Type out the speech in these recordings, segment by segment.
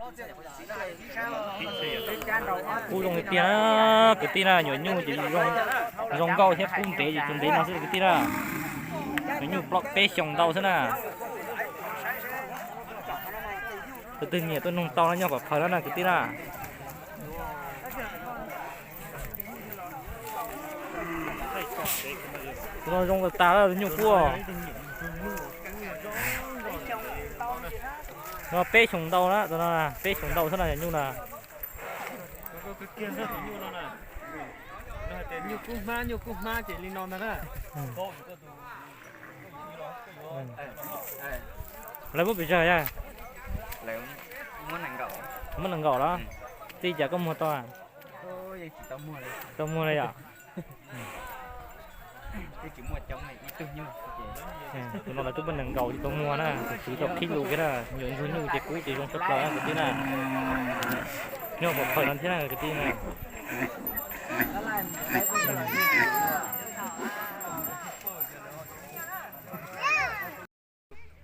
Kub zoo tiag tiag na kwv tij na, nyuam nyuj ces zoo nkauj thiab kub ntev ces tus ntev no xwb kwv tij na. Nyuam nyuj plaub peb xyoos ntau xwb na. Tus twg nyiam tuaj noog tau no nyob Pov Phawv no na kwv tij na. Tus no zoo tas tas tus nyuj kub. No peb xyoos ntau na, tus no peb xyoos ntau xwb no nyuj na. Lawv muab pes tsawg yog? Muab nees nkaum los? Txij cas koj muag tau? Tau muag li yom? Tus no lawv twb muab nees nkaum tsis tau muag na, tus tswv tau qhib lus kiag na, nyuam ntsuag nyuj ces kub ces zoo tshaj plaws na kwv tij na. Nyob Pov Phawv no thiab na kwv tij na.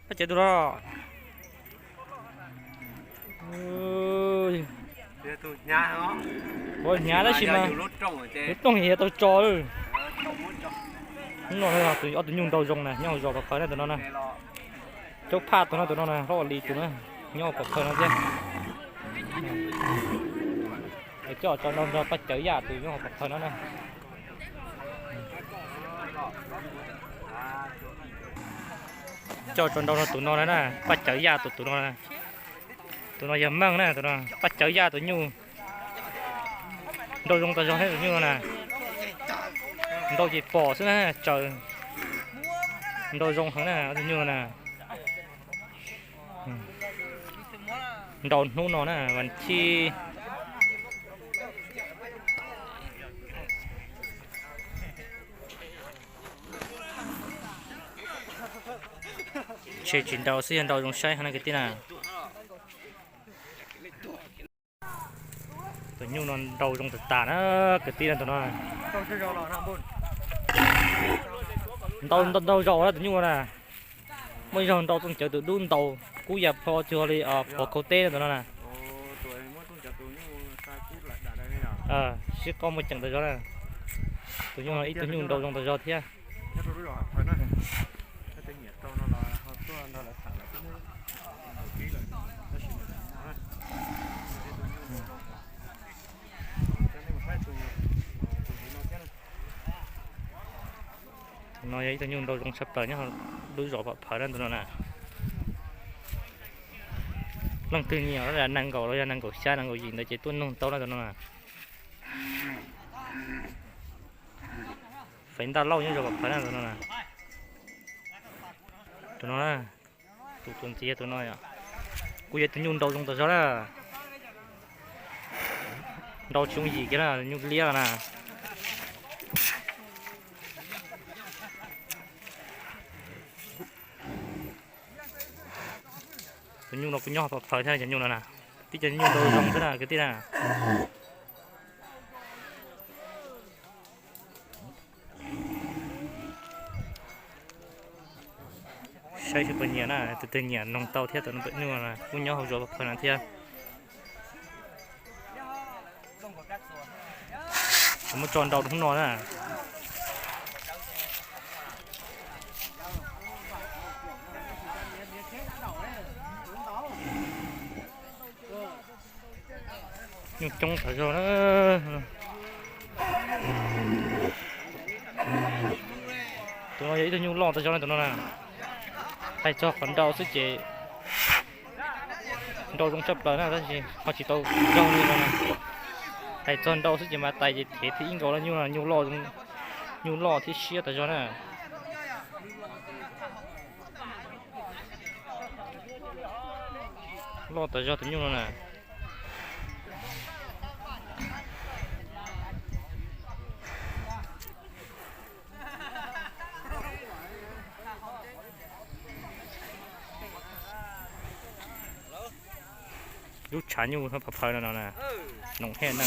Pab cawv tus no. Ua hnyav tab sis mas lub rooj yog tau tso. Hnub no ob tug nyuj nrau zoo na nyob hauv zos Pov Phawv na tus no na. Caub Phaj tus no tus no na, Hlob Ua Lis tus na, nyob Pov Phawv no thiab. Coj tso nrau nrog Paj Cawv Yaj tus nyob Pov Phawv no na. Coj tso nrau nrog tus no na, Paj Cawv Yaj tus tus no. Tus no yog Meej na, tus no Paj Cawv Yaj tus nyuj. Nrau zoo tas zog thiab tus nyuj no na. Nrau ces pom xwb na, tsaws. Nrau zoo heev na tus nyuj no na. Nrau hnub no na, vas thib. Ntshe tsis nrau xwb, yog nrau zoo saib heev na kwv tij na. Tus nyuj no nrau zoo tas tas na kwv tij na tus no. Nrau nrau zaus na tus nyuj no na. Muaj ib zaug nrau txooj cawv tus dub ntaus kub ya plho cuag li phov khau teb na tus no na. Sib qab muaj ceem tas zog na. Tus nyuj no ib tug nyuj nrau zoo tas zog thiab. Tus no yog ib tug nyuj nrau zoo tshaj plaws nyob lub zos Pov Phawv na tus no na. Leej twg nyiam los yog nees nkaum los yog nees nkaum xya nees nkaum yim ntawd ces tuaj noog tau na tus no na. Fev Ntaj Lauj nyob zos Pov Phawv na tus no na. Tus no na, tus tus ntxiv yog tus no yom. Kuj yog tus nyuj nrau zoo tas zog na. Nrau tsis yooj yim kiag na, nyuj liab na. Tus nyuj no kuj nyob Pov Phawv thiab cov nyuj no na. Tib cov nyuj nrau zoo xwb na kwv tij na. Saib seb puas nyiam na, tus twg nyiam noog tau thiab tus nyuj no kuj nyob hauv zos Pov Phawv no thiab. Kuv muab tso nrau hnub no na. Nyuj coob tas zog na. Tus no yog ib tug nyuj loj tas zog na tus no na. Hais txog qhov nrau xwb ces nrau zoo tshaj plaws na tab sis ho tsis tau zoo li no na. Hais txog nrau xwb ces mas tais ces thev thiab ib nkaus na, nyuj no nyuj loj, nyuj loj thiab siab tas zog na. Loj tas zog tus nyuj no na. Lub tshav nyuj Pov Phawv no no na, noom thiab na.